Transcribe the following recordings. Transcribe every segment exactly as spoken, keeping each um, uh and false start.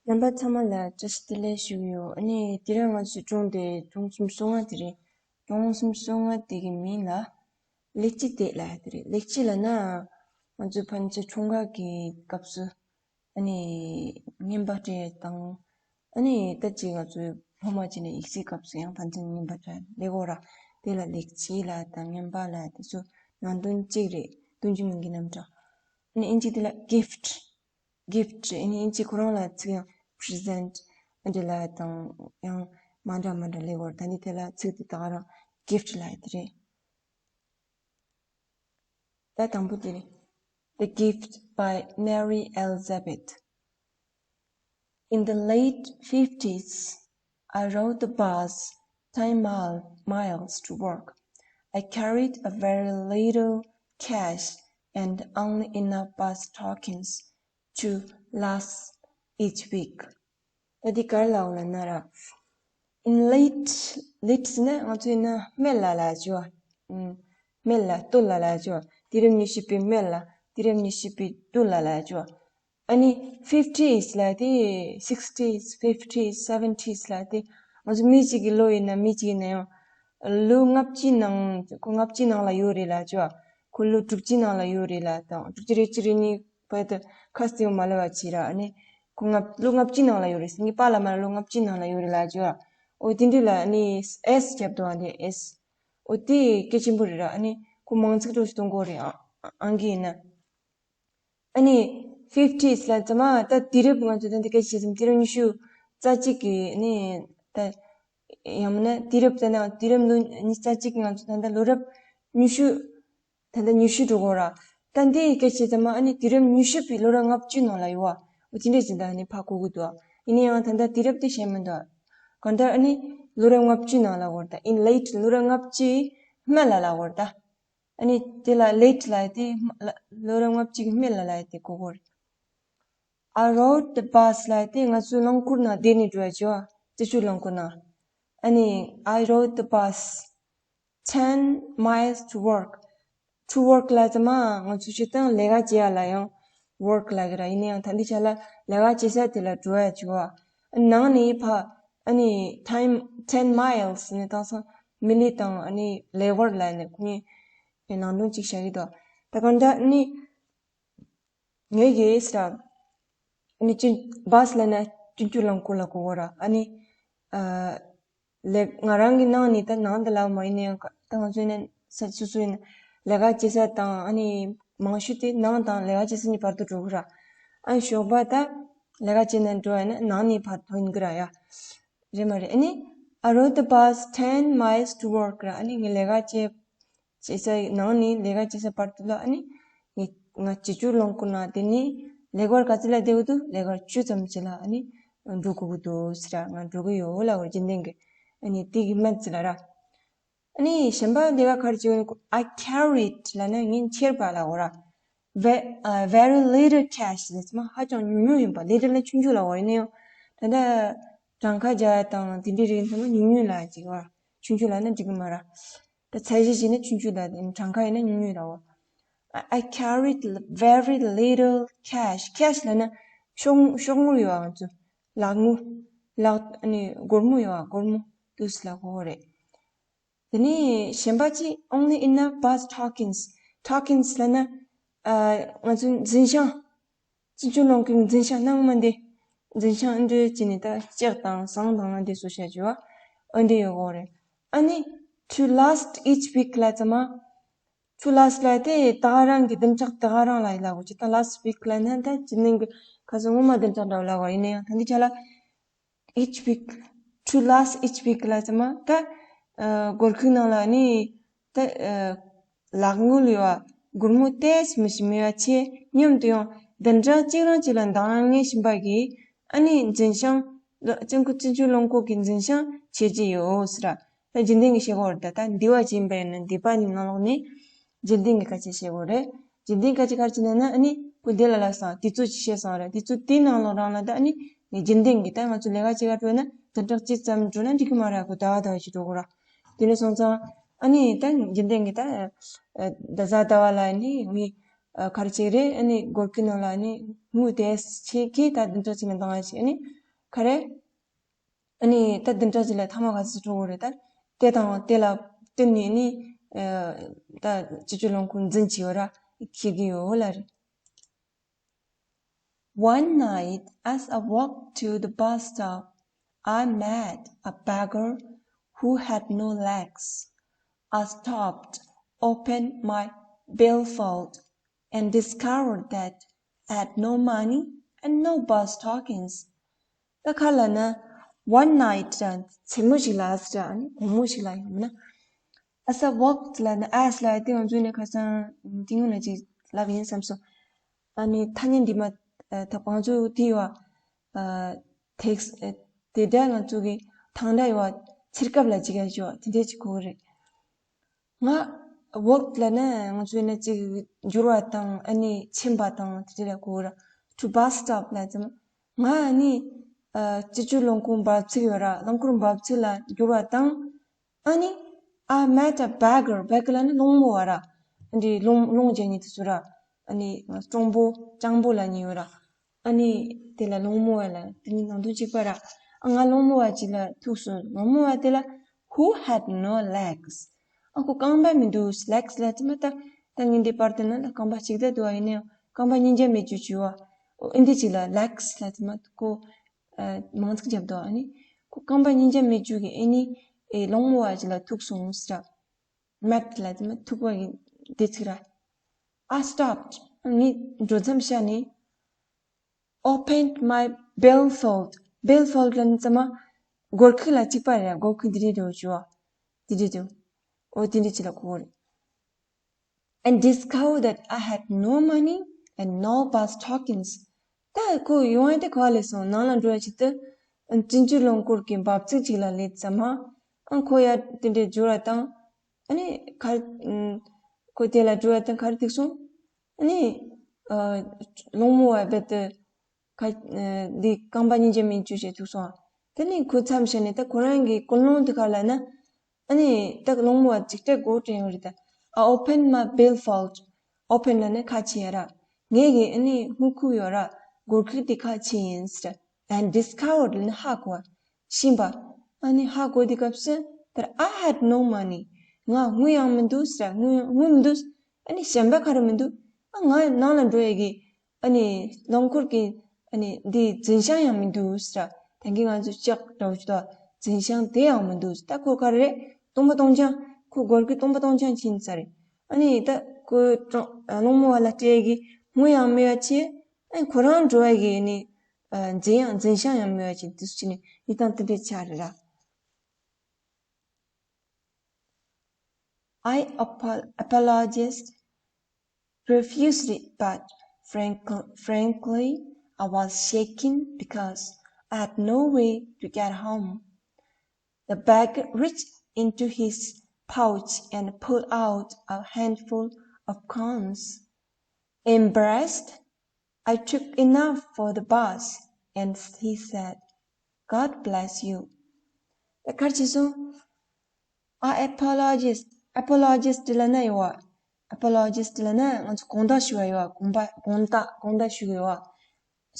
རྣམ་པ་ཚང་མ་ལ་བཀྲ་ཤིས་བདེ་ལེགས་ཞུ་གི་ཡོད། ཨ་ནི་དེ་རིང་ང་ཚོའི་སྒྲུང་དེ་སྒྲུང་གསུམ་སོ་ལྔ་དེ་རེད། སྒྲུང་གསུམ་སོ་ལྔ་དེ་གི་མིང་ལ་ལེགས་སྐྱེས་དེ་ལབ་ཡ་དེ་རེད། ལེགས་སྐྱེས་ལབ་ན་ང་ཚོའི་ཕན་ཆད་འཁྲུངས་སྐར་གྱི་སྐབས་སུ་ཨ་ནི་རྔན་པ་སྤྲད་དང་། ཨ་ནི་ད་ཅིག་ང་ཚོའི་སློབ་མ་བྱས་ནས་ཡིག་ཚད་སྐབས་སུ་ཡང་ཕན་ཆད་རྔན་པ་སྤྲད་ལེགས་འོ་ར། དེ་ལ་ལེགས་སྐྱེས་ལབ་དང་རྔན་པ་ལབ་དེ་ཚོ་ནང་དོན་གཅིག་རེད། སྟོན་རྒྱུ་མིང་གི་རྣམ་གྲངས། ཨ་ནི་ཨིན་ཇི་དེ་ལ་gift། gift ཨ་ནི་ཨིན་ཇི་ཁོ་རང་ལ་ཚིག་ཡང་present ཨ་འདྲ་ལ་དང་ཡང་མ་འདྲ་མ་འདྲ་ལེགས་འོ་ར། ད་ནི་དེ་ལ་ཚིག་དེ་ད་ག་རང་gift ལབ་ཡ་དེ་རེད། ད་དང་པོ་དེ་རེད། The Gift by Mary Elizabeth. In the late fifties, I rode the bus ten mile, miles to work. I carried a very little cash and only enough bus tokens to last each week. ད་འདི་ག་རེ་ལབ་ཡོད་ལབ་ན་ར། In late, late ཟེར་ན་ང་ཚོའི་ན་སྨད་ལ་ལབ་ཀྱི་ཡོད། ཨུམ། སྨད་ལ་སྟོད་ལ་ལབ་ཀྱི་ཡོད། དུས་རབས་ཉི་ཤུ་པའི་སྨད་ལ། དུས་རབས་ཉི་ཤུ་པའི་སྟོད་ལ་ལབ་ཀྱི་ཡོད། ཨ་ནི་fifties ལབ་དེ། sixties, fifties, seventies ལབ་དེ། ང་ཚོ་མི་གཅིག་གི་ལོ་ཡིན་ན་མི་གཅིག་ཡིན་ན་ཡང་། ལོ་ལྔ་བཅུའི་ནང་། ཁོ་ལྔ་བཅུའི་ནང་ལ་ཡོད་རེད་ལབ་ཀྱི་ཡོད། ཁོ་ལོ་དྲུག་ཅུའི་ནང་ལ་ཡོད་རེད་ལབ་དང་། དྲུག་ཅུ་རེ་གཅིག་རེ་གཉིས་བར་དུ་ཁ་གསལ་པོ་མ་ལབ་པ་བྱས་ར། ཨ་ནི་ཁོ་ལྔ། ལོ་ལྔ་བཅུའི་ནང་ལ་ཡོད་རེད་ཟེར། ངའི་པཱ་ལགས་མ་ལོ་ལྔ་བཅུའི་ནང་ལ་ཡོད་རེད་ལབ་ཀྱི་ཡོད། འོ་དེ་འདྲ་ལ་ཨ་ནི་S རྒྱབ་འདུག་ཨ་ནི་S། འོ་དེ་གལ་ཆེན་པོ་རེད་ར། ཨ་ནི་ཁོ་མིང་ཚིག་འདྲ་ཞིག་གཏོང་དགོས་རེད། ཨ། ཨང་ཀི་ཡིན་ན། ཨ་ནི་fifties ལབ་ཙམ་མ་ད་དུས་རབས། ང་ཚོ་ད་འདི་སྐད་ཆ་བཤད་ཙམ་དུས་རབས་ཉི་ཤུ་རྩ་གཅིག་གི་ནི་ད། ཡང་མིན་ན་དུས་རབས་ད་ན་དུས་རབས་ལོ་ཉི་ཤུ་རྩ་གཅིག་གི་ང་ཚོ་ད་ལྟ་ལོ་རབས་ཉི་ཤུ། ད་ལྟ་ཉི་ཤུ་འགྲོ་གི་ར། ད་འདི་སྐད་ཆ་ཙམ་མ་ཨ་ནི་དུས་རབས་ཉི་ཤུ་པའི་ལོ་རབས་ལྔ་བཅུའི་ནང་ལ་ཡོད་པ། འོ་དེ་འདྲ་ཅིག་ད་ནི་ཕར་གོ་གི་འདུག་ཡིན་ན་ཡང་ད་ལྟ་དུས་རབས་དེ་བཤད་མི་འདུག་གང་ལྟར་ཨ་ནི་ལོ་རབས་ལྔ་བཅུའི་ནང་ལ་གོ་ར། ད་in late ལོ་རབས་ལྔ་བཅུའི་སྨད་ལ་ལ་གོ་ར་ད། ཨ་ནི་དེ་ལ་late ལབ་ཡ་དེ་སྨ། ལོ་རབས་ལྔ་བཅུ་གི་སྨད་ལ་ལབ་ཡ་དེ་གོ་གོ་རེད། I rode the bus ལབ་ཡ་དེ་ང་ཚོའི་རླངས་འཁོར་ནང་བསྡད་ནས་འགྲོ་ཡ་ཅིག་ཡོད། རྩི་ཆུ་རླངས་འཁོར་ནང་། ཨ་ནི་I rode the bus ten miles to work. To work ལབ་ཙམ་མ་ང་ཚོ་སྤྱིར་བཏང་ལས་ཀ་བྱེད་ཡ་ལ་ཡང་work ལབ་ཀྱི་ར། ཡིན་ན་ཡང་ད་འདི་ཆ་ལ་ལས་ཀ་བྱེད་ས་དེ་ལ་འགྲོ་ཡ་ཅིག་ཡོད། ནང་ནས་ཕར་ཨ་ནི་time ten miles ནས་བཏང་སོང་། མི་ལི་དང་ཨ་ནི་ལེ་བར་ལ་ནི་ཁོ་གཉིས་ནང་དོན་གཅིག་བྱ་གི་འདུག་ད་གང་འདྲ་ནི་ངེད་ཀྱིས་ཟེར། ཨ་ནི་ཅི། བྷ་སི་ལབ་ན་སྤྱི་སྤྱོད་རླངས་འཁོར་ལ་གོ་གོ་ར། ཨ་ནི་ཨ་ལེ། ང་རང་གི་ནང་ནས་ད་ནང་དུ་ལབ་མ་ཡིན་ན་ཡང་ད་ང་ཚོ་ཡིན་ན་ས་སོ་སོ་ཡིན་ན་ལས་ཀ་བྱེད་ས་དང་ཨ་ནི་མང་ཤོས་དེ་ནང་དང་ལས་ཀ་བྱེད་ས་གཉིས་བར་དུ་འགྲོ་གི་ར། ཨ་ནི་ཞོགས་པ་ད་ལས་ཀ་བྱེད་ན་འགྲོ་ཡ་ན་ནང་ནས་ཕར་ཐོན་གི་ར་ཡ། རེད་མ་རེད། ཨ་ནི། I rode the bus ten miles to work ར། ཨ་ནི་ངས་ལས་ཀ་བྱེད་བྱེད་ས་ནང་ནས་ལས་ཀ་བྱེད་ས་བར་དུ་ལ་ཨ་ནི་ངས་ང་སྤྱི་སྤྱོད་རླངས་འཁོར་ནང་དེ་ནས་ལེ་བར་ག་ཚོད་ལ་བསྡད་ཡོད་འདུག་ལེ་བར་བཅུ་ཙམ་ཅིག་ལ་ཨ་ནི་འགྲོ་དགོས་ཀྱི་འདུག་ཟེར་ར། ང་འགྲོ་གི་ཡོད་ལབ་པ་རྒྱུན་ལྡན་གྱི། ཨ་ནི་དེ་གི་སྨད་ཅིག་ལ་ར། ཨ་ནི་གཞན་པ་ལས་ཀ་ག་རེ་བྱེད་ཀྱི་ཡོད། I carried ལབ་ན་ངས་འཁྱེར་བ་ལབ་པ་ར། Ve- ཨ། very little cash ཟེར་ཙམ་མ་ཧ་ཅང་ཉུང་ཉུང་ཡིན་པ། little ལབ་ཆུང་ཆུང་ལབ་པ་ཡིན་ན་ཡང་ད་ལྟ་གྲངས་ཀ་རྒྱག་ཡ་དང་དེ་འདྲའི་རིགས་ཚང་མ་ཉུང་ཉུང་ལབ་ཅིག་བ། ཆུང་ཆུང་ལབ་ན་འགྲིག་གི་མ་ར། ད་ཚད་གཞི་བྱས་ན་ཆུང་ཆུང་ལབ། གྲངས་ཀ་ཡིན་ན་ཉུང་ཉུང་ལབ་པ། I carried very little cash. cash ལབ་ན་ཤོག་ཤོག་དངུལ་ཡོད་པ། ང་ཚོ་ལག་དངུལ། ལག་ཨ་ནི་སྒོར་མོ་ཡོད་པ། སྒོར་མོ་དུས་ལ་གོ་གོ་རེད། དེ་ནས་གཞན་པ་གཅིག only enough bus tokens. tokens ལབ་ན་ཨ་ང་ཚོའི་འཛིན་བྱང་། སྤྱི་སྤྱོད་རླངས་འཁོར་འཛིན་བྱང་ནང་མ་འདི། འཛིན་བྱང་འདི་བྱས་ནས་ད་ལྕགས་དང་ཟངས་དང་འདི་སོ་བྱ་རྒྱུ་བ། ཨ་འདི་ཡོད་གོ་རེད། ཨ་ནི་to last each week ལབ་ཙམ་མ། to last ལབ་དེ་ད་ག་རང་གི་བདུན་ཕྲག་ད་ག་རང་ལ་ཡིན་ལ་གོ་ཅི། ད་last week ལབ་ན་ད་ཅི་ནང་གི་ཁ་སང་སྔོན་མ་བདུན་ཕྲག་འདྲ་བོ་ལ་གོ། ཡིན་ན་ཡང་ད་འདི་ཆ་ལ། each week, to last each week ལབ་ཙམ་མ་ད་ཨ་སྒོར་ཁུག་ནང་ལ་ནི་ད་ཨ་ལག་དངུལ་ཡོད་པ། སྒོར་མོ་ཏོག་ཙམ་ཞིག་མེད་པ་བྱས། མཉམ་དུ་ཡང་བདུན་ཕྲག་གཅིག་རང་གཅིག་ལ་འདང་ངེས་བཞིན་པ་གི་ཨ་ནི་འཛིན་བྱང་། སྤྱི་ཁོ་སྤྱི་སྤྱོད་རླངས་འཁོར་གྱི་འཛིན་བྱང་བྱེད་ཀྱི་ཡོད་ཟེར་ར། ད་རྒྱུན་ལྡན་གྱི་བྱེད་སྒོ་རེད། ད་ད་འདི་བ་ཅིག་ཡིན་པ་ཡིན་ན་འདི་པ་ནི་ནང་ལོགས་ནས་རྒྱུན་ལྡན་གྱི་སྐད་ཆ་བཤད་དགོས་རེད། རྒྱུན་ལྡན་སྐད་ཆ་ག་རེ་བྱས་ན་ན་ཨ་ནི་ཁོ་འདི་ལ་ལབ་སོང་། དུས་ཚོད་ཅིག་བཤད་སོང་རེད། དུས་ཚོད་དེའི་ནང་ལོགས་རང་ལ་ད་ཨ་ནི་ངས་རྒྱུན་ལྡན་གྱི་ད་ང་ཚོ་ལས་ཀ་བྱེད་ག་འགྲོ་ན་བདུན་ཕྲག་གཅིག་ཙམ་འགྲོ་ན་འགྲིག་གི་མ་རེད། ཁོ་ཟླ་བ་ཟླ་བ་ཅིག་འགྲོ་དགོས་ར། དེ་ནས་སོང་ཙང་ཨ་ནི་ད་རྒྱུན་ལྡན་གྱི་ད་ཟླ་བ་ཟླ་བ་ལ་ཨ་ནི་ངས་ ག་རེ་བྱེད་རེད། ཨ་ནི་སྒོར་གི་ནང་ལ་ཨ་ནི་དངུལ་དེ་ཕྱིན་གི་ད་བདུན་ཕྲག་གཅིག་ནས་འདང་ཡ་ཞིག་ཨ་ནི་ག་རེ། ཨ་ནི་ད་བདུན་ཕྲག་གཅིག་ལ་ཐ་མག་ག་ཚོད་འགྲོ་གི་རེད། ད་དེ་དང་དེ་ལ་བསྟུན་ནས་ནི་ད་སྤྱི་སྤྱོད་རླངས་འཁོར་འཛིན་བྱས་ཡོད་ར། ཤེས་ཀྱི་ཡོད་ལ་རེད། One night, as I walked to the bus stop, I met a beggar who had no legs. I stopped, opened my billfold, and discovered that I had no money and no bus tokens. ད་ག་ལབ་ན་one night། མཚན་མོ་ཞིག་ལ་ཟེར་ཨ་ནི་དགོང་མོ་ཞིག་ལ་ཡིན་ན། As I walked ལབ་ན་as ལབ་དེ་ང་ཚོ་ནས་ཁ་སང་དེ་སྔོན་ལ་ཅིག་ལབ་ཡིན་བསམ་སོང་། ཨ་ནི་ཐ་སྙད་འདི་མ་ད་ང་ཚོ་དེ་ཡོད་ཨ། text དེ་འདྲ་ང་ཚོ་གི་ཐང་འདྲ་ཡོད་ཨ། ཚིར་སྐབས་ལ་ཅིག་ཡ་ཞོ་དེ་འདྲ་ཅིག་གོ་གི་རེད། ང་walk ལབ་ན་ང་ཚོ་ནས་ཅིག་འགྱུར་བ་དང་ཨ་ནི་ཕྱིན་པ་དང་དེ་འདྲ་ལ་གོ་གི་ར། to bus stop ལབ་ཙམ། ང་ཨ་ནི་སྤྱི་སྤྱོད་རླངས་འཁོར་འབབ་ཚིགས་ཡོད་ར། རླངས་འཁོར་འབབ་ཚིགས་ལ་འགྱུར་བ་དང་ཨ་ནི། I met a beggar. beggar ལབ་ན་སློང་མོ་བ་ར། འདི་སློང་སློང་རྒྱག་མཁན་དེ་ཚོ་ར། ཨ་ནི་སྤྲང་པོ་སྤྱང་པོ་ལབ་མཁན་ཡོད་ར། ཨ་ནི་དེ་ལ་སློང་མོ་བ་ལབ་དེ་གཉིས་ནང་དོན་གཅིག་པ་ར། ཨ་ང་སློང་མོ་བ་ཅིག་ལ་ཐུག་སོང་། སློང་མོ་བ་དེ་ལ་who had no legs. ཨ་ཁོ་རྐང་པ་མི་འདུག legs ལབ་དེ་མ་ད་ད་ངས་འདི་པར་དེ་ན་ལ་རྐང་པ་གཅིག་ད་འདུག་ཨ་ཡིན་ནའང་རྐང་པ་གཉིས་ཀ་མེད་རྒྱུ་བྱུས་བ། ཨོ་ཨིན་དི་ཅིག་ལ་legs ལབ་དེ་མ་ཁོ། མང་ཚིག་རྒྱབ་འདུག་ཨ་ནི། ཁོ་རྐང་པ་གཉིས་ཀ་མེད་རྒྱུ་གི་ཨེ་ནི། ཨེ་སློང་མོ་བ་ཅིག་ལ་ཐུག་སོང་ཟེར། met ལབ་དེ་མ་ཐུག་པ་གི་འདི་ཚིག་ར། I stopped. ངས་འགྲོ་མཚམས་བཞག་ནས། opened my billfold. billfold ལབ་ན་ཚང་མ་སྒོར་ཁུག་ལ་གཅིག་པ་རེད། སྒོར་ཁུག་འདི་འདྲའི་འགྲོ་བྱུས་བ། འདི་འདྲའི་འདུག་ཨོ་དེ་འདྲའི་ཅིག་ལ་གོ་གི་རེད། and discovered that I had no money and no bus tokens. ད་ཁོ་ཡོང་ཡ་དེ་ག་པར་སླེབས་སོང་། ནང་ལ་འགྲོ་ཡ་ཆེད་དུ། སྤྱི་སྤྱོད་རླངས་འཁོར་གྱི་འབབ་ཚིགས་ཅིག་ལ་སླེབས་ཙམ་མ། ཨང་ཁོ་ཡ་དེ་འདྲའི་འབྱོར་བ་དང་། ཨ་ནི་ག་རེ། ཁོ་དེ་ལ་འགྲོ་ཡ་དང་ག་རེ་ཐུག་སོང་། ཨ་ནི། སློང་མོ་བ་རྦད་དེ། ཁ། འདི་རྐང་པ་གཉིས་ཀ་མེད་རྒྱུ་བྱས་ཐུག་སོང་། དེ་ནས་ཁོ་མཚམས་བཞག་ནས་ད་ཁོ་རང་གི་ཀུན་སློང་དེ་ག་ལབ་ན། ཨ་ནི་ད་སློང་མོ་བ་ཅིག་སྤྲད་དགོས་དྲན་ཡོད་རེད་ད། I opened my billfold. open ལབ་ན་ཁ་ཕྱེ་ཡ་ར། ངས་གི་ཨ་ནི་དངུལ་ཁུག་ཡོད་ར། སྒོར་ཁུག་དེ་ཁ་ཕྱེ་ཡིན་ཟེར། and discovered ལབ་ན་ཧ་གོ་བ། ཤེས་པ། ཨ་ནི་ཧ་གོ་དུས་སྐབས་སུ་that I had no money. ང་དངུལ་ཡང་མི་འདུག་ཟེར། དངུལ་དངུལ་མི་འདུག་ཨ་ནི་གཞན་པ་ག་རེ་མི་འདུག་ཨ་ང་ནང་ལ་འགྲོ་ཡ་གི། ཨ་ནི་རླངས་འཁོར་གྱི། ཨ་ནི་འདི་འཛིན་བྱང་ཡང་མི་འདུག་ཟེར། ད་གིན་ང་ཚོས་ལྕགས་འདྲ་བོ་ཞིག་འདུག་འཛིན་བྱང་དེ་ཡང་མི་འདུག་ད་ཁོ་ག་རེ་རེད། སྟོང་པ་སྟོང་རྐྱང་། ཁོ་སྒོར་གྱི་སྟོང་པ་སྟོང་རྐྱང་ཕྱིན་ཚར་རེད། ཨ་ནི་ད་ཁོ་སློང་མོ་བ་ལ་སྤྲད་ཡ་གི་དངུལ་ཡང་མེད་པ་བྱས། ཨ་ནི་ཁོ་རང་འགྲོ་ཡ་གི་ཨ་ནི། འཛིན་ཡང་འཛིན་བྱང་ཡང་མེད་པ་བྱས། དེ་ཚོ་བྱས་ནས་ཡིན་སྟངས་དེ་འདྲ་ཆགས་རེད་ར། I apo- apologized profusely, but frank- frankly, I was shaking because I had no way to get home. The beggar reached into his pouch and pulled out a handful of coins. Embarrassed, I took enough for the bus, and he said, "God bless you." ད་ག་རེ་བྱས་སོང་། I apologized. apologized ལབ་ན་ཡོད་བ། apologized ལབ་ན་ང་ཚོ་དགོངས་དག་ཞུ་བ་ཡོད་བ། དགོངས་པ་དགོངས་དག་དགོངས་དག་ཞུ་གི་ཡོད་བ།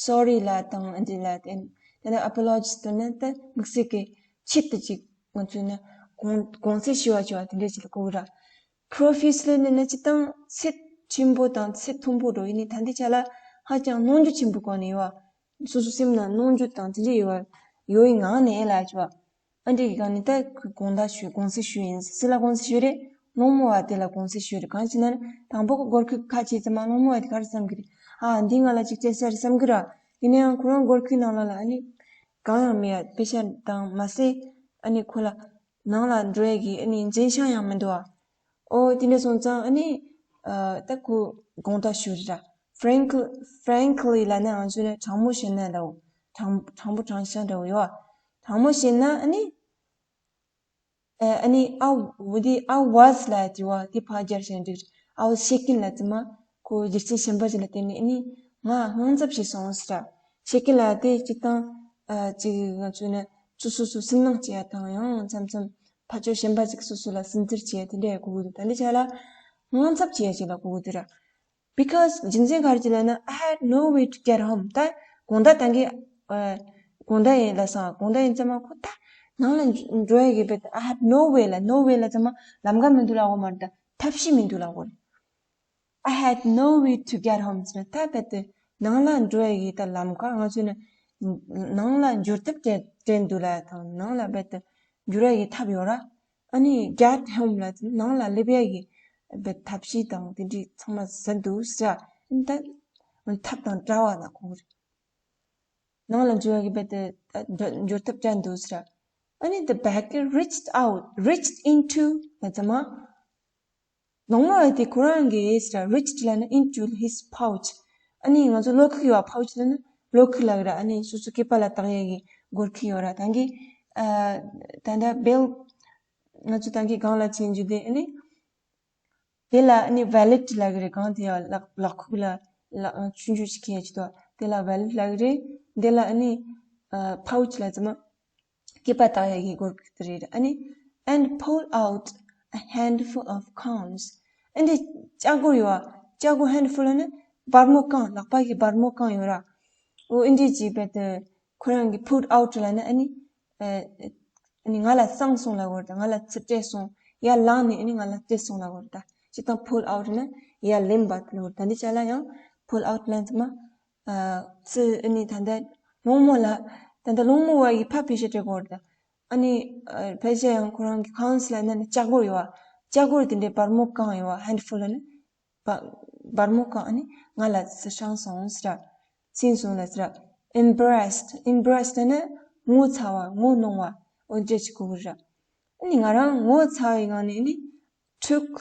sorry ལབ་དང་འདི་ལབ་དེ། དེ་ནས་apologized ལབ་ན་ད་དམིགས་བསལ་གྱི་ཆེད་དུ་ཅིག་ང་ཚོས་ནི་དགོངས་དགོངས་སེལ་ཞུ་བ་ཞུ་བ་དེ་འདྲ་ཅིག་ལ་གོ་གི་ར། profusely ལབ་ན་སྤྱིར་བཏང་ཚད་ཆེན་པོ་དང་ཚད་མཐོན་པོ་འགྲོ་ཡིན་ནི་ད་འདི་ཆ་ལ་ཧ་ཅང་གནོང་རྒྱུ་ཆེན་པོ་གོ་ནས་ཡོད་བ། སོ་སོ་སེམས་ནང་གནོང་རྒྱུ་དང་དེ་འདྲ་ཡོད་བ། ཡོད་ཡི་ངང་ནས་ལབ་ཞུ་བ། ཨ་འདྲ་གི་སྒང་ནས་ད་ཁོས་དགོངས་དག་ཞུ་དགོངས་སེལ་ཞུ་ཡིན། སུ་ལ་དགོངས་སེལ་ཞུ་རེད། སློང་མོ་བ་དེ་ལ་དགོངས་སེལ་ཞུ་རེད། གང་ཞེ་ན་དང་པོ་ཁོ་སྒོར་ཁུག་ཁ་ཕྱེ་ཙམ་མ་སློང་མོ་བ་དེ་ག་རེ་བསམ་གི་རེད། ཨ་འདི་ང་ལ་ཅིག་སྤྲད་ས་རེད་བསམ་གི་ར། ཡིན་ན་ཡང་ཁོ་རང་སྒོར་ཁུག་ནང་ལ་ལ་ཨ་ནི་གང་ཡང་མེད་ཡ་པེ་ཤ་དང་མ་ཟད་ཨ་ནི་ཁོ་ལ་ནང་ལ་འགྲོ་ཡ་གི་ཨ་ནི་འཛིན་བྱང་ཡང་མི་འདུག་ཨ། ཨོ་དེ་འདྲ་སོང་ཙང་ཨ་ནི་ཨ་ད་ཁོ་དགོངས་དག་ཞུ་རེད་ར། frankly frankly ལབ་ན་ང་ཚོས་ནི་དྲང་མོ་བཤད་ན་འདྲ་བོ། དྲང་དྲང་པོ་དྲང་བཞག་འདྲ་བོ་ཡོད་ཨ། དྲང་མོ་བཤད་ན་ཨ་ནི། ཨ་ཨ་ནི་I འོ་དེ་I was ལབ་དེ་བ་དེ་ཕར་སྦྱར་བྱས་འགྲིག I was shaken ལབ་དེ་མ་ཁོ་རྒྱུ་རྐྱེན་གཞན་པ་ཞིག་ལ་བརྟེན་ནས་ཨ་ནི་ང་དངངས་འཚབ་བྱས་སོང་ཟེར། shaken ལབ་དེ་སྤྱིར་བཏང་ཨ་ཅིག་ང་ཚོས་ནི་སོ་སོ་སོ་སེམས་ནང་སྐྱེ་ཡ་དང་ཡང་མཚམས་མཚམས་ཕར་ཕྱོགས་གཞན་པ་ཅིག་སོ་སོ་ལ་སེམས་ཁྲལ་བྱེད་ཡ་དེ་འདྲ་ཡ་གོ་གི་འདུག་ད་འདི་ཆ་ལ་དངངས་འཚབ་བྱེད་ཡ་ཅིག་ལ་གོ་གི་འདུག་ར། Because རྒྱུ་མཚན་ག་རེ་ཅིག་ལབ་ན། I had no way to get home. ད་དགོང་དག་ད་གིན་ཨ་དགོང་དག་ཡིན་ལབ་སོང་། དགོང་དག་ཡིན་ཙམ་མ་ཁོ་ད་ནང་ལ་འགྲོ་ཡ་གི་བེད། I had no way ལབ། no way ལབ་ཙམ་མ་ལམ་ཁ་མི་འདུག་ལབ་དགོས་མ་རེད། ད་ཐབས་ཤེས་མི་འདུག་ལབ་དགོས་རེད། I had no way to get home ཟེར་ན་ད་བེད་དེ་ནང་ལ་འགྲོ་ཡ་གི་ད་ལམ་ཁ་ང་ཚོས་ནི་ནང་ལ་འབྱོར་ཐབས་སྤྲད་སྤྲད་འདུག་ལབ་དང་། ནང་ལ་བེད་དེ་འབྱོར་ཡ་གི་ཐབས་ཡོད་ར། ཨ་ནི་get home ལབ་ནང་ལ་སླེབས་ཡ་གི་བེད་ཐབས་ཤེས་དང་དེ་འདྲའི་ཚང་མ་ཟིན་འདུག་ཟེར། ཨ་ནི་ད་ཐབས་དང་བྲལ་བ་ལ་གོ་རེད། ནང་ལ་འབྱོར་ཡ་གི་བེད་དེ་འབྱོར་ཐབས་སྤྲད་འདུག་ཟེར། ཨ་ནི་the beggar reached out, reached into ལབ་ཙམ་མ། ལོང་མོ་བ་དེ་ཁོ་རང་གི་ཟེར། reached ལབ་ན་into his pouch. ཨ་ནི་ང་ཚོ་གློག་ཁུག་ཡོད་པ། pouch ལབ་ན་གློག་ཁུག་ལབ་ཀྱི་ར། ཨ་ནི་སོ་སོ་སྐེད་པ་ལ་བཏགས་ཡས་ཀྱི་སྒོར་ཁུག་ཡོད་ར། ད་གིན་ཨ་ད་ལྟ་བེལ་ང་ཚོ་ད་གིན་སྒང་ལ་ཕྱིན་རྒྱུ་དེ། ཨ་ནི་དེ་ལ་ཨ་ནི་wallet ལབ་ཀྱི་རེད། སྒང་དེ་ཡ་ལག་ལག་ཁུག་ལ་ལག་ཆུང་ཆུང་ཞིག་འཁྱེར་ཡ་ཅིག་འདུག་དེ་ལ་wallet ལབ་ཀྱི་རེད། དེ་ལ་ཨ་ནི་ཨ་pouch ལབ་ཙམ་མ། སྐེད་པ་བཏགས་ཡ་གི་སྒོར་ཁུག་དེ་རེད། ཨ་ནི་and pull out a handful of coins. ཨ་ནི་ལྕགས་སྒོར་ཡོད་པ། ལྕགས་སྒོར། handful ལབ་ན་སྦར་མོ་རྐང་། ལག་པ་གི་སྦར་མོ་རྐང་ཡོད་ར། འོ་ཨིན་ཇི་ཅིག་བེད་དེ་ཁོ་རང་གི་pull out ལབ་ན་ཨ་ནི་ཨ་ཨ་ནི་ང་ལ་བསྲངས་སོང་ལབ་དགོས་རེད། ང་ལ་ཚུར་སྤྲད་སོང་། ཡར་ལངས་ནས་ཨ་ནི་ང་ལ་སྤྲད་སོང་ལབ་དགོས་རེད། ད་སྤྱིར་བཏང་pull out ལབ་ན་ཡར་ལེན་པ་ལབ་དགོས་རེད། ད་འདི་ཅག་ལ་ཡང་pull out ལབ་ཙམ་མ། ཨ་ཚུར་ཨ་ནི་ད་ལྟ་ལོང་མོ་ལ། ད་ལྟ་ལོང་མོ་བ་ཡིས་ཕར་ཕལ་ཆེར་སྤྲད་དགོས་རེད། ད་ཨ་ནི་ཨ་ཕལ་ཆེར་ཡང་ཁོ་རང་གི་coins ལབ་ན་ནི་ལྕགས་སྒོར་ཡོད་པ། ལྕགས་སྒོར་དེ་འདྲའི་སྦར་མོ་རྐང་ཡོད་པ། handful ལབ་ན་སྦ་སྦར་མོ་རྐང་། ཨ་ནི་ང་ལ་ཚུར་བསྲངས་སོང་ཟེར། བྱིན་སོང་ལབ་ཟེར། embarrassed, embarrassed ལབ་ན་ངོ་ཚ་བ། ངོ་གནོང་བ། འོ་འདྲ་ཅིག་གོ་གི་རེད། ཨ་ནི་ང་རང་ངོ་ཚ་བའི་ངང་ནས་ཨ་ནི་took,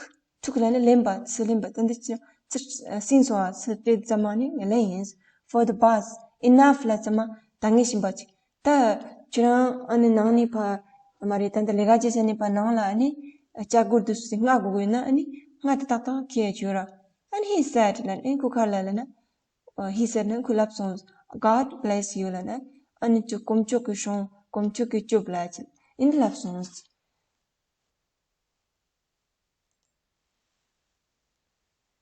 took ལབ་ན་ལེན་པ། ཚུར་ལེན་པ། ད་འདི་ཅི་ཚུར་བྱིན་སོང་བ། ཚུར་སྤྲད་ཙམ་མ་ནི་ལེན་ཡིན། for the bus, enough ལབ་ཙམ་མ་ད་ངེས་བཞིན་པ་ཅིག་ད་ཁྱེད་རང་ཨ་ནི་ནང་ནས་ཕར་མ་རེད། ད་ལྟ་ལས་ཀ་བྱེད་ས་ནས་ཕར་ནང་ལ་ཨ་ནི་ལྕགས་སྒོར་དུ་སུ་ཞིག་སྔ་དགོས་དགོས་ན་ཨ་ནི་སྔ་དེ་ཏག་ཏག་ཁྱེར་ཡོད་ར། ཨ་ནི་he said ལབ་ན། ཨ་ནི་ཁོ་ག་རེ་ལབ་ན། ཨ་he said ལབ་ན་ཁོས་ལབ་སོང་། God bless you ལབ་ན། ཨ་ནི་ཅོ་དཀོན་མཆོག་གིས་སྲུངས། དཀོན་མཆོག་གིས་སྐྱོབས་ལབ་ཅིག་ཨ་ནི་ལབ་སོང་།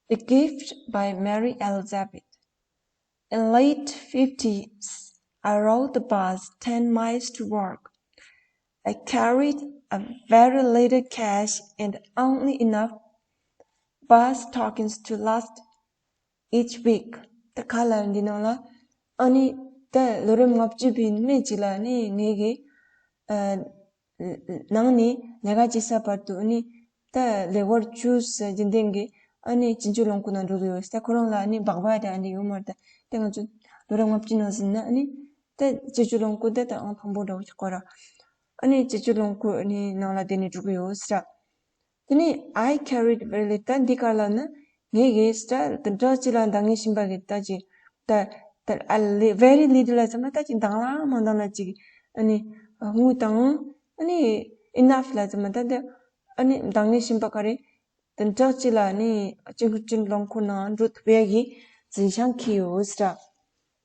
The Gift by Mary Elizabeth. In late fifties, I rode the bus ten miles to work. I carried a very little cash and only enough bus tokens to last each week. ད་ག་ལ་འདི་ནང་ལ་ཨ་ནི་ད་ལོ་རིམ་ལྔ་བཅུ་པའི་སྨད་ཅིག་ལ་ནི་ངེད་ཀྱི་ཨ་ནང་ནས་ལས་ཀ་བྱེད་ས་བར་དུ་ཨ་ནི་ད་ལེགས་པར་བཅུ་ཟེར་རྒྱུན་ལྡན་གྱི་ཨ་ནི་སྤྱི་སྤྱོད་རླངས་འཁོར་ནང་འགྲོ་གི་ཡོད། ད་ཁོ་རང་ལ་ཨ་ནི་སྦག་སྦག་དང་ཨ་ནི་ཡོད་མ་རེད། ད་ང་ཚོ་ལོ་རིམ་ལྔ་བཅུ་ནང་ཟིན་ན་ཨ་ནི་ད་སྤྱི་སྤྱོད་རླངས་འཁོར་ད་ད་ཨང་དང་པོ་འདྲ་བོ་ཞིག་གོ་ར། ཨ་ནི་སྤྱི་སྤྱོད་རླངས་འཁོར་ཨ་ནི་ནང་ལ་བསྡད་ནས་འགྲོ་གི་ཡོད་ཟེར། དེ་ནས་I carried very little. ད་འདི་ག་ལ་ན་ངས་གི་ས་དེ་འདྲ་ཅིག་ལ་འདང་ངེས་བཞིན་པ་གི་ད་ཅིག་ད་ད་ཨ་ལི་very little ལ་ཙམ་ན་ད་ཅིག་འདང་ལ་མ་འདང་ལ་ཅིག་ཨ་ནི་དངུལ་དང་ཨ་ནི་enough ལ་ཙམ་ན་ད་ད་ཨ་ནི་འདང་ངེས་བཞིན་པ་ག་རེ་དེ་འདྲ་ཅིག་ལ་ནི་སྤྱི་སྤྱོད་རླངས་འཁོར་ནང་འགྲོ་ཐུབ་ཡ་གི་འཛིན་བྱང་འཁྱེར་ཡོད་ཟེར།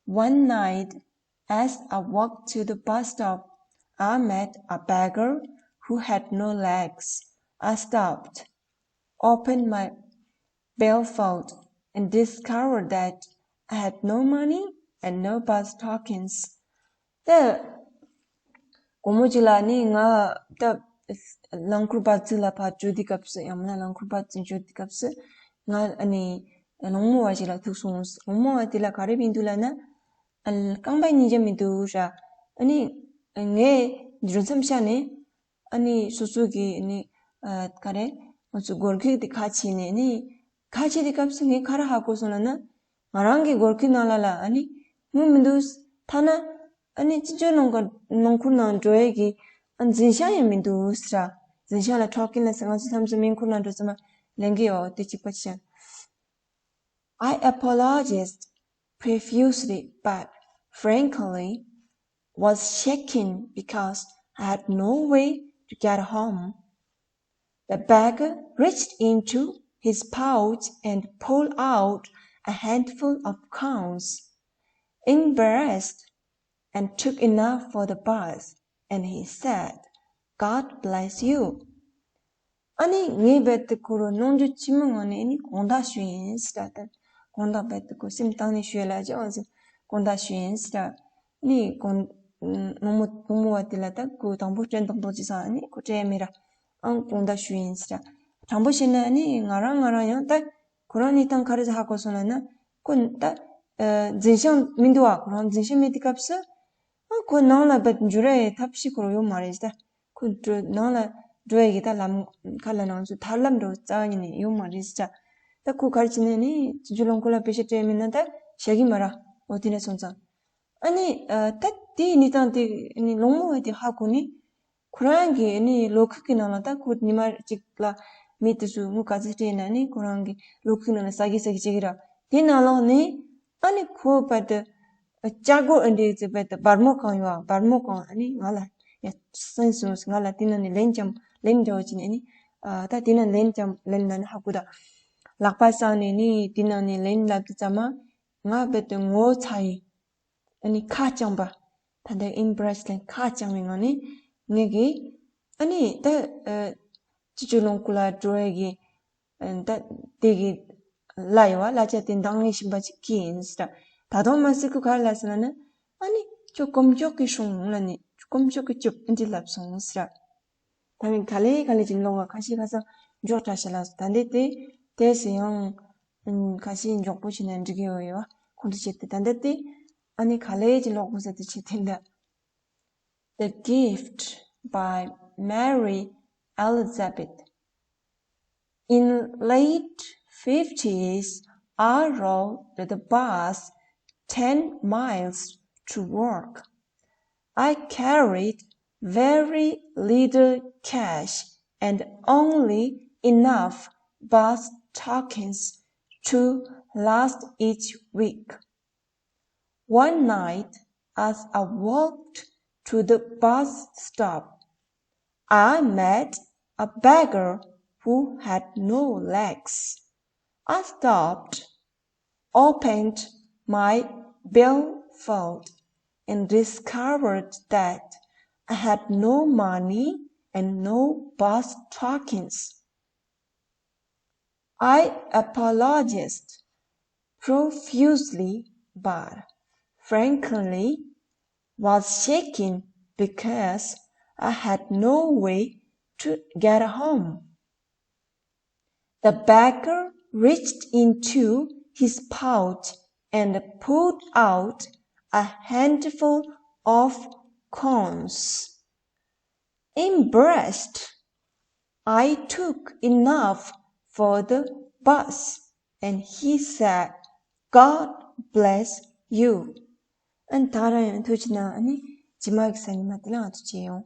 One night, as I walked to the bus stop, I met a beggar who had no legs. I stopped, opened my billfold, and discovered that I had no money and no bus tokens. ད་དགོང་མོ་ཅིག་ལ་ནི་ང་ད་རླངས་འཁོར་པ་ཙི་ལ་ཕར་འགྲོ་དུས་སྐབས་སུ། ཡང་མིན་ན་རླངས་འཁོར་པ་ཙི་འགྲོ་དུས་སྐབས་སུ་ང་ཨ་ནི་ལོང་མོ་བ་ཞིག་ལ་ཐུག་སོང་། ལོང་མོ་བ་དེ་ལ་ག་རེ་ཡིན་འདུག་ལབ་ན། ཨ་རྐང་པ་གཉིས་ཀ་མི་འདུག་ར། ཨ་ནི་ངས་འགྲོ་མཚམས་ཤར་ནས་ཨ་ནི་སོ་སོ་གི་ཨ་ནི་ཨ་ག་རེ་ང་ཚོ་སྒོར་ཁུག་དེ་ཁ་ཕྱེ་ནས། ཨ་ནི་ཁ་ཕྱེ་དུས་སྐབས་སུ་ངས་ག་རེ་ཧ་གོ་སོང་ལབ་ན། ང་རང་གི་སྒོར་ཁུག་ནང་ལ་ལ་ཨ་ནི་དངུལ་མི་འདུག་ཐ་ན་ཨ་ནི་སྤྱི་སྤྱོད་རླངས་འཁོར་རླངས་འཁོར་ནང་འགྲོ་ཡས་ཀྱི་ཨ་འཛིན་བྱང་ཡང་མི་འདུག་ཟེར། འཛིན་བྱང་ལ་ཊོ་ཀེན་ལ་ཟེར། ང་ཚོ་མཚམས་མཚམས་མེ་འཁོར་ནང་འགྲོ་ཙམ་མ་ལེན་གི་ཡོད། དེ་གཅིག་པ་བྱས། I apologized profusely, but frankly was shaken because I had no way to get home. The beggar reached into his pouch and pulled out a handful of coins. Embarrassed and took enough for the bus, and he said, "God bless you." ཨ་ནི་ངས་རྦད་དེ་ཁོ་རང་གནོང་འགྱོད་ཆེན་མོའི་ངང་ནས་ཨ་ནི་དགོངས་དག་ཞུས་ཡིན་ཟེར། ད་ དགོངས་དག་རྦད་དེ་ཁོ་སེམས་གཏིང་ནས་ཞུ་ཡ་ལ་ཅི་འོང་ཟེར། དགོངས་དག་ཞུ་ཡིན་ཟེར། ནི་དགོངས་ནུ་མོ་ནུ་མོ་བ་དེ་ལ་ད་ཁོ་དང་པོ་སྐྲན་ཏོག་ཏོག་ཅིག་སོང་། ནི་ཁོ་སྤྲད་ཡ་མེད་ར། ཨང་དགོངས་དག་ཞུ་ཡིན་ཟེར། དྲང་པོ་བཤད་ན་ནི་ང་རང་ང་རང་ཡང་ད་ཁོ་རང་གནས་སྟངས་ག་རེ་ཧ་གོ་སོང་ལབ་ན། ཁོ་ད་འཛིན་བྱང་མི་འདུག་བ། ཁོ་རང་འཛིན་བྱང་མེད་དུས་སྐབས་སུ། ཨ་ཁོ་ནང་ལ་བད་འཇུ་ར་ཡི་ཐབས་ཤེས་ཁོ་རང་ཡོད་མ་རེད་ཟེར། ཁོ་འགྲོ་ནང་ལ་འགྲོ་ཡ་གི་ད་ལམ་ཁ་ལ་ནང་ཚུད་ཐར་ལམ་འགྲོ་རྩ་བ་ཉིད་ནས་ཡོད་མ་རེད་ཟེར། ད་ཁོ་ག་རེ་བྱས་ནས་ནི་བྱང་ཆུབ་ལོངས་སྐུ་ལ་དཔེ་ཆ་སྤྲད་མིན་ན་ད་བྱ་གི་མ་ར། འོ་དེ་འདྲ་སོང་ཙང་། ཨ་ནི་ད་དེའི་གནས་སྟངས་དེ་ནི་ལོང་མོ་བས་དེ་ཧ་གོ་ནི། ཁོ་རང་གི་ནི་ལོ་ཁུག་གི་ནང་ལ་ད་ཁོ་ཉི་མ་གཅིག་ལ་མི་དེ་ཚོ་དངུལ་ག་ཚོད་སྤྲད་ན་ནི་ཁོ་རང་གི་ལོ་ཁུག་ནང་ལ་ཟ་གི་ཟ་གི་བྱེད་གི་ར། དེ་ནང་ལོགས་ནི་ཨ་ནི་ཁོ་བད་དེ་ལྕགས་སྒོ་ཨེ་འདྲ་ཟེར་བད་དེ་སྦར་མོ་གང་ཡོད་ཨ། སྦར་མོ་གང་ཨ་ནི་ང་ལ་ཡ་སེམས་སོང་ང་ལ་དེ་ནང་ནས་ལན་ཙམ་ལན་འདྲ་བོ་བྱས་ནས་ནི་ཨ་ད་དེ་ནང་ལན་ཙམ་ལན་ན་ནི་ཧ་གོ་ད། ལག་པ་བསྲིངས་ནས་ནི་དེ་ནང་ནས་ལན་ལབ་དུས་ཙམ་མ་ང་བད་དེ་ངོ་ཚ་ཡིན། ཨ་ནི་ཁ་བཅངས་པ། ད་ལྟ་ཨིན་བྷ་རེ་སི་ལན་ཁ་བཅངས་པའི་ངང་ནས་ངེད་ཀྱིས་ཨ་ནི་ད་ཨ་བྱང་ཆུབ་ལོངས་སྐུ་ལ་འགྲོ་ཡ་གི་ཨ་ད་དེ་གི་ལ་ཡོད་བ་གླ་ཆ་དེ་འདང་ངེས་བཞིན་པ་ཅིག་ཁྱེར་ཡིན་ཟེར། ད་དུང་མ་ཟེར་ཁོ་ག་རེ་ལབ་ཟེར་ན་ནི། ཨ་ནི་ཁྱོད་དཀོན་མཆོག་གི་སྲུང་ལ་ནི་དཀོན་མཆོག་གི་སྐྱོབ་ཨེ་འདྲ་ལབ་སོང་ཟེར། ད་མི་ག་ལེ་ག་ལེ་ཅིག་ལོག་ག་ཁ་ཤས་ཁ་སང་མགྱོགས་དྲགས་ཤག་ལ་ད་འདི་དེ་དེ་སི་ཡང་ཁ་ཤས་མགྱོགས་པོ་བྱས་ན་འགྲིག་གི་ཡོད་ཡོད་ཁོང་ཚོ་བྱེད་དེ་ད་འདི་དེ་ཨ་ནི་ག་ལེ་ཅིག་ལོག་པོ་ཟེར་དེ་བྱེད་དེ་འདི། The Gift by Mary Elizabeth. In late fifties, I rode the bus ten miles to work. I carried very little cash and only enough bus tokens to last each week. One night, as I walked to the bus stop, I met a beggar who had no legs. I stopped, opened my billfold, and discovered that I had no money and no bus tokens. I apologized profusely, but frankly was shaken because I had no way to get home. The beggar reached into his pouch and pulled out a handful of coins. Embarrassed, I took enough for the bus, and he said, "God bless you." ཨན་ད་ར་ཡང་ཐུགས་རྗེ་གནང་། ཨ་ནི་རྗེས་མ་གི་ས་ཉི་མ་དེ་ལ་ང་ཚོ་མཇལ་ཡོང་།